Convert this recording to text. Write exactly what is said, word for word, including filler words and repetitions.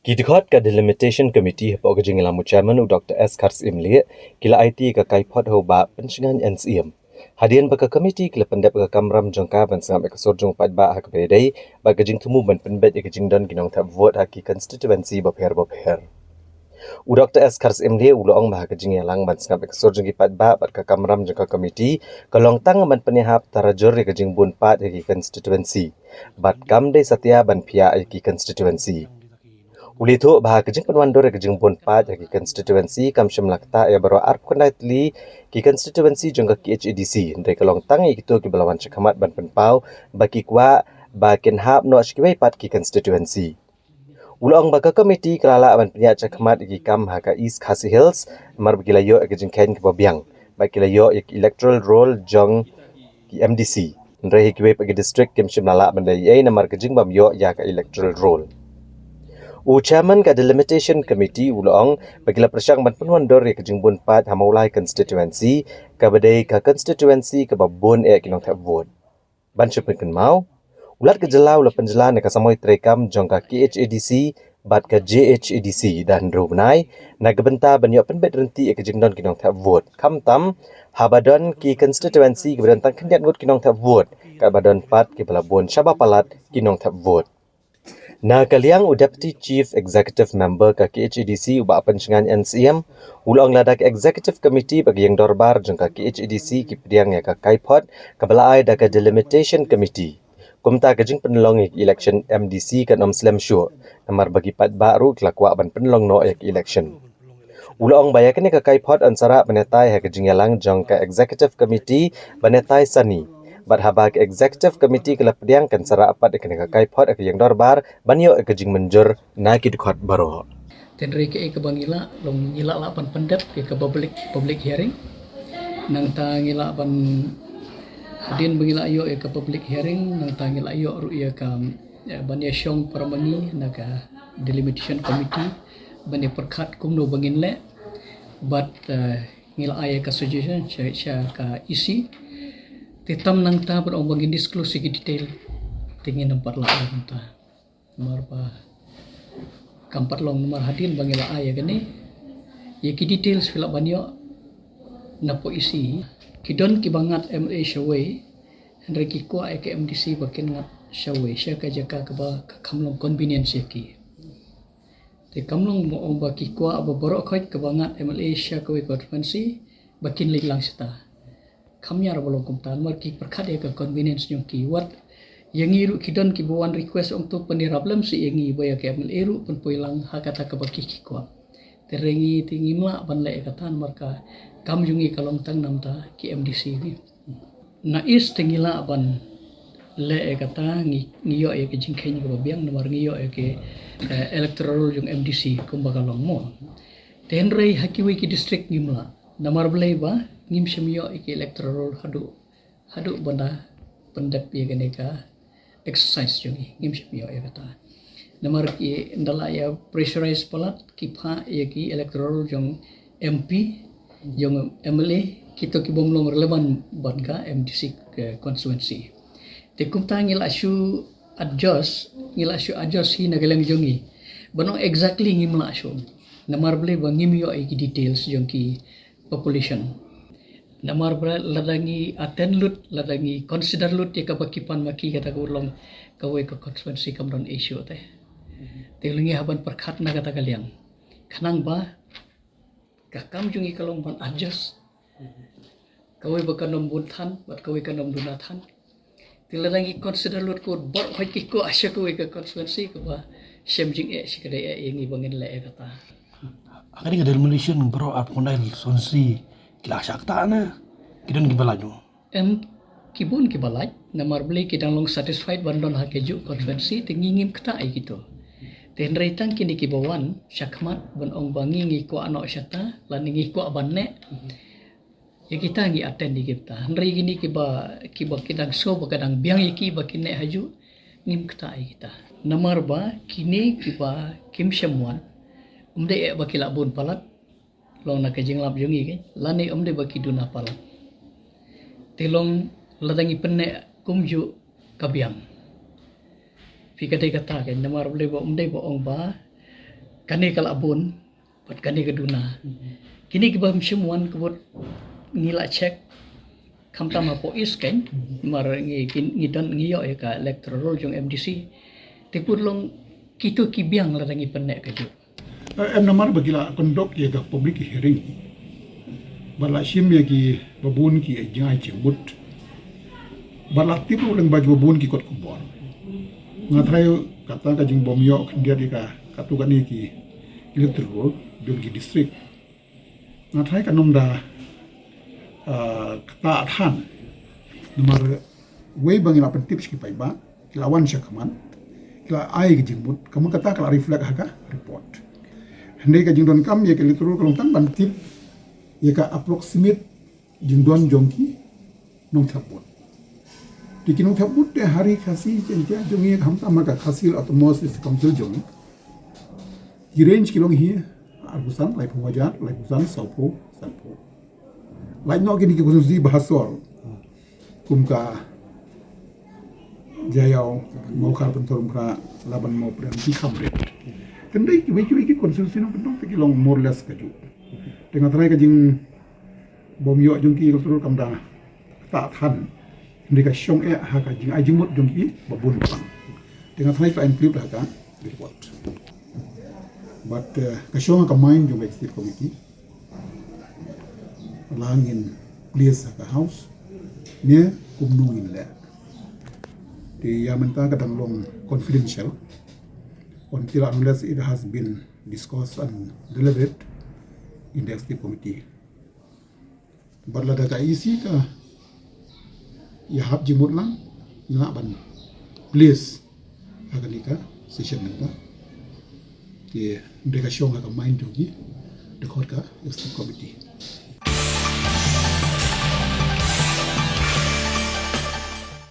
Ki dkhot ka Delimitation Committee hapoh ka jingïalam u Chairman u Dr S Kharsyiemlieh ki la aiti ka kaiphod ha u Bah Pynshngain N Syiem. Hadien ba ka committee ki la pyndep ka kamram jong ka ban sngap ïa ka sur jong u paidbah ha kaba ïadei bad ka jingthmu ban pynbeit ïa ka jingdon ki nongthep vote ha ki constituency bapher bapher. U Dr S Kharsyiemlieh u la ong ba ha ka jingïalang ban sngap ïa ka sur jong ki paidbah bad ka kamram jong ka committee ka long tang ban pynïahap tarajur ïa ka jingbun paid ha ki constituency bad kam dei satia ban phiah ïa ki constituency. U la ïathuh ba ha ka jingpynwandur ïa ka jingbun paid ha ki constituency kam shym la ktah ïa baroh arphew khyndai tylli ki constituency jong ka KHADC, hynrei ka long tang ïa kito kiba la wan shakhmat ban pynpaw ba ki kwah ba kin hap noh sha kiwei pat ki constituency. U la ong ba ka committee ka la lah ban pynïaid shakhmat ïa ki kam ha ka East Khasi Hills namar ba ki la ïoh ïa ka jingkheiñ kaba biang bad ki la ïoh ïa ka electoral roll jong ki MDC. Hynrei ha kiwei pat ki district kim shym la lah ban leh ei ei namar ka jingbym ïoh ïa ka electoral roll. U Chairman ka Delimitation Committee u la ong ba ki la pyrshang ban pynwandur ïa ka jingbun paid ha Mawlai constituency kaba dei ka constituency kaba bun eh ki nongthep vote. Ban shu pynkynmaw, u Lat ka jylla u la pynjlan ïa ka samoi treikam jong ka KHADC bad ka JHADC da hynriew bnai na ka bynta ban ïoh pynbeit ryntih ïa ka jingdon ki nongthep vote. Khamtam haba don ki constituency kiba don tang khyndiat ngut ki nongthep vote, katba don pat kiba la bun shaba palat ki nongthep vote. Na ka liang u Deputy Chief Executive Member ka KHADC u Bah Pynshngain N Syiem u la ong lada ka Executive Committee bad ka ïing dorbar jong ka KHADC ki pdiang ïa ka kaiphod kaba la ai da ka Delimitation Committee, kumta ka jingpynlong ïa ka election MDC kan ym slem shuh namar ba ki paidbah ruh ki la kwah ban pynlong noh ïa ka election. U la ong ba ïa kane ka kaiphod yn sa rah ban ïatai ha ka jingïalang jong ka Executive Committee ban ïatai sani bad haba ka Executive Committee ka la pdiang kan sa rah pat ïa kane ka kaiphod ha ka ïing dorbar ban ïoh ïa ka jingmynjur na ki dkhot baroh. Tynrai kaei kaba ngi lah long ngi lah lah ban pyndep ïa ka public public hearing. Nangta ngi lah ban hadien ba ngi lah ïoh ïa ka public hearing nangta ngi lah ïoh ruh ïa ka ban ïa shong para ma ngi na ka Delimitation Committee ban ïa pyrkhat kumno ba ngin leh bad ngi la ai ka suggestion sha ka EC. Te tam nangta ban ong ba ngin disclose ïa ki detail te ngin ym pat lah nangta. Namar ba kam pat long namar hadien ba ngi la ai ïa kane ïa ki details phi lah ban ïoh na po EC. Ki don kiba ngat MLA shawei hynrei ki kwah ïa ka MDC ba kin ngat shawei sha ka jaka kaba ka kam long convenience ïa ki. Te kam long mo ong ba ki kwah ba baroh khoit kaba ngat MLA sha kawei ka constituency ba kin leit lang shata. Kam ïar ba long kumta namar ki pyrkhat ïa ka convenience jong ki wat ïa ngi ruh ki don kiba wan request ong to pynïarap lem seh ïa ngi ba ïa ka MLA ruh pynpoi lang ha kata kaba ki ki kwah. Te re ngi te ngim lah ban leh ïa kata namar ka kam jong ngi ka long tang namta ki MDC ngi. Na East te ngi lah ban leh ïa kata ngi ngi ïoh ïa ka jingkheiñ kaba biang namar ngi ïoh ïa ka electoral jong MDC kumba ka long mo. Te hynrei ha kiwei ki district ngim lah. Namar balei ba ngim shym ïoh ïa ka electoral roll haduh haduh ban da pyndep ïa kane ka exercise jong ngi ngim shym ïoh ïa kata. Namar ki nda lah ïa pressurize palat ki phah ïa ki electoral jong MP jong MLA kito ki bym long relevant ban ka MDC constituency. Te kumta ngi lah shu adjust ngi lah shu adjust hi na ka liang jong ngi. Ban ong exactly ngim lah shu. Namar balei ba ngim ïoh ïa ki details jong ki population. Namar ba lada ngi attend lut lada ngi consider lut ïa kaba ki pan ma ki kata ka long kawei ka constituency kam don issue te. Te lyngi haban pyrkhat na kata ka liang. Khnang ba ka kam jong ngi ka long ban adjust. Kawei ba kan ym bun than bad kawei kan ym duna than. Te lada ngi consider lut ko bor hoi ki ko asha kawei ka constituency kaba shem jingeh shi ka dei eh ïa ngi ba ngin leh ïa kata. Aka dei ka delimitation baroh arphew khyndai constituency ki la shah ktah na ki don kiba lait mo. Em ki bun kiba lait namar balei ki dang long satisfied ban don ha kajuh constituency te ngi ngim ktah ïa kito. Te hynrei tang kine kiba wan shakhmat ban ong ba ngi ngi kwah noh shata lane ngi kwah ban neh. Ïa kita ngi attend ïa kita. Hynrei kine kiba kiba ki dang shu ba ka dang biang ïa ki ba ki neh hajuh ngim ktah ïa kita. Namar ba kine kiba kim shem wan um dei eh ba ki lah bun palat long na ka jinglap jong ngi ke lane um dei ba ki duna palat. Te long lada ngi pynneh kumjuh ka biang. Phi ka dei kata ke namar balei ba um dei ba ong ba Kane ka la bun, bad kane ka duna. Kine ki bym shym wan ka vote ngi la check. Khamtam hapoh East kan, mar ngi, ngi, ngi don ngi ïoh ïa ka electoral roll jong M D C. Te pud long kito ki biang lada ngi pyneh kajuh. Eh, em namar ba ki la conduct ïa ka public hearing. Ba la shim ïa ki babun ki jingai jingmut. Ba la tip ruh lyngba ki babun ki kot khubor. Nga tharai kata ka jingbym ïoh khyndiat ïa ka, katto katne ki electoral roll jong ki district. Nga tharai kan ym da, ah, kata than. Namar wei ba ngi la pyntip sha ki paidbah, ki la wan sha khmat, ki la ai ka jingmut, ka mut kata ka la reflect ha ka report. Hynrei ka jingdonkam ïa ka electoral roll ka long tang ban tip ïa ka approximate jingdon jong ki nongthep vote. Te ki nongthep vote te ha ri Khasi Jaiñtia jong ngi, khamtam ha ka Khasi Autonomous District Council jong ngi, ki range ki long hi arphew san, laiphew hajar, laiphew san, sawphew, sanphew. Lait noh kine ki constituency ba ha sor, kum ka Jaïaw, Mawkhar, Pynthorumkhrah, Laban, Mawpdeng, ki kham rit. Hynrei kiwei kiwei ki constituency nongkyndong te ki long more or less kajuh. Te nga tharai ka jing bym ïoh jong ki electoral kam da kata than. Hynrei ka shong eh ha ka jingai jingmut jong ki babun bang. Te nga tharai ka include ha ka report. But, eh, ka shong ha ka mind jong ka executive committee. La ngin place ha ka house ne kumno ngin leh. Te ïa mynta ka dang long confidential until unless it has been discussed and deliberate in the executive committee. Bad lada ka E C ka ïahap jingmut lang, ngi lah ban place ha kane ka session mynta. Te hynrei ka shong ha ka mind jong ki, dkhot ka executive committee.